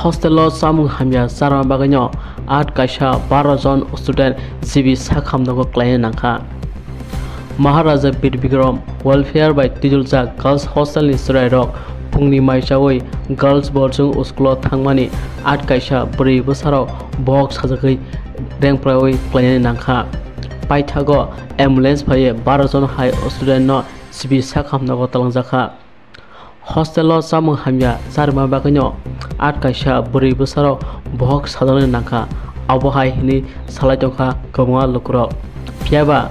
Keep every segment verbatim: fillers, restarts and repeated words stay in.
Hostel o chamung hamya charma bagwino at kaisa baro jon student G B sakham nogo klaina nangkha. Maharaja Bir Bikram Welfare bai twiduljak Girls Hostel ni chwrairok phungni mai chaui Girls Boarding School o thangmani at kaisa bwrwi bwsarok bohok sajagwi rengpraui klainani nangkha. Paithago ambulance phaiwi baro jon hai student no G B sakham nogo twlangjakha. Hostel o chamung hamya charma bagwino at kaisa bwrwi bwsarok bohok sajaknani nangkha, abo hai hwnwi salai tongkha kwbangma lukurok. Phiyaba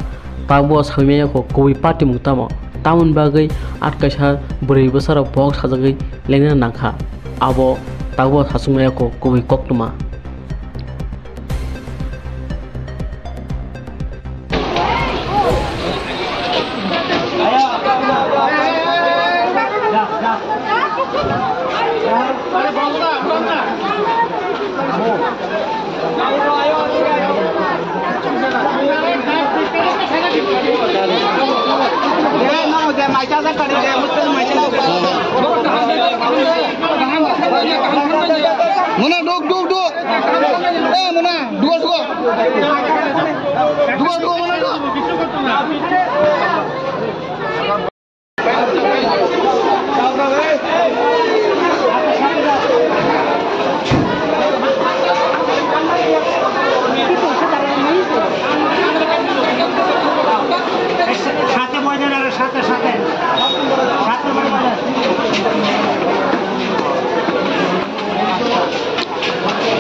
tabukbo sawi manya kho kubui party mung tamo, tamoni bagwi at kaisa bwrwi bwsarok bohok sajagwi lengnani nangkha, abo tabukbo sachung manya kho kubui koktwma. Muna duk, duk, duk. Eh, muna, dua suka. Dua, dua, muna, dua. সাথে বয় দেন, আরে সাথে, সাথে। সাত নম্বরে বয় দেন।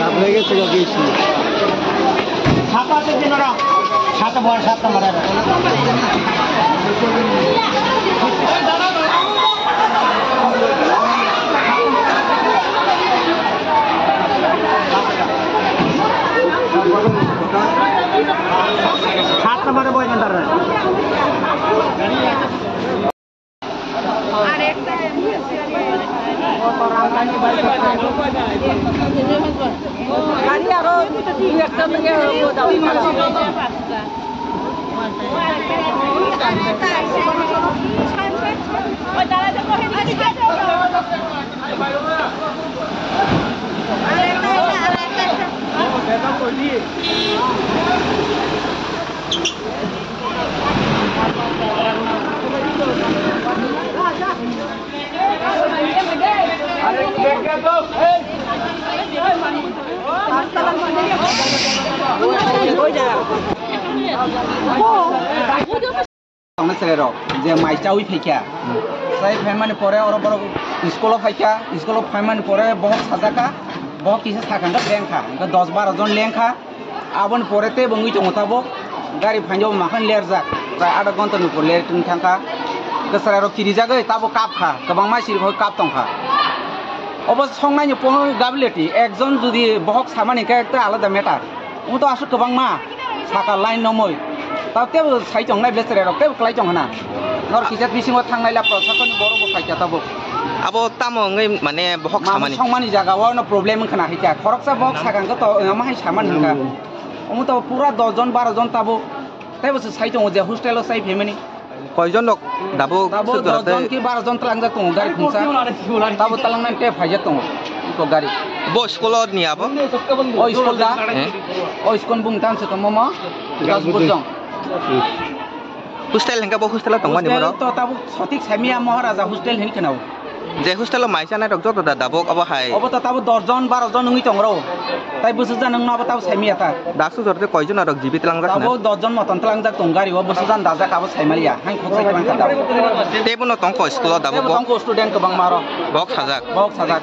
লাভ হয়ে গেছে গো বেশি। সাত আছে দিন ওরা। সাত বয়, সাত নম্বরে। সাত নম্বরে বয় দেন তারা। গাড়ি আরো দুই একটা মিলে দাও। Tongnai chwrairok je mai chaui phaikha, chai phaimani pore oro borok school-o phaikha, school-o phaimani pore bohok sajakha, bohok kisa sakha hwnkhe bengkha, hwnkhe dos baro jon lengkha. Aboni pore teibo wngwi tongo tabuk, gari phainjabo makhang lerjak, prai adha ghonta ni upor ler wng thangkha. Hwnkhe chwrairok kirijagwi tabuk kapkha, kwbangma sirikhok kap tongkha. Obo songnaini point gability, ekjon jodi bohok samani hwnkhe ekta alada matter. Omo to aswk kwbangma saka line nomwi. Tabo teibo sai tongnai ble chwrairok teibo kwlai tong hwna. Norok kisa bisingo thangnai la prosasoni borok bo phaikha tabuk. Abo tamo wngwi mane bohok samani? Songmani jaga o no problem wngkha na hikha. Khoroksa bohok sakang khe to omo hai samani hwnkha. Omo to pura dos jon baro jon tabuk. Teibo se sai tongo je hostel o chai phaimani. Koijon rok tabuk? Tabuk sudra dos jon tei ki baro jon tlangjak tongo gari khungsa. Tabuk tlangnai tei phaijak tongo iko gari. Bo school o ni abo? O school da? Eh? O school bung tan se tongmo mo? Gas bujong. Hostel hingke bo hostel o tongmani borok? Hostel to tabuk sotik saimia Maharaja hostel hin kheno. Je hostel o mai chanai rok joto da dabok obo hai? Obo to tabuk dos jon baro jon wngwi tong rw. Tai bwswk jan wngno abo tabuk saimia ta. Dasu jorte koi jon rok jibi tlangjak na? Tabuk dos jon motom tlangjak tong gari o, bwswk jan dajak abo saimaliya. Hain khoksa tlang kha tabuk. Tebo no tongko school o dabok? Tebo bo? Tongko student kwbangma rok. Bok sajak? Bok sajak.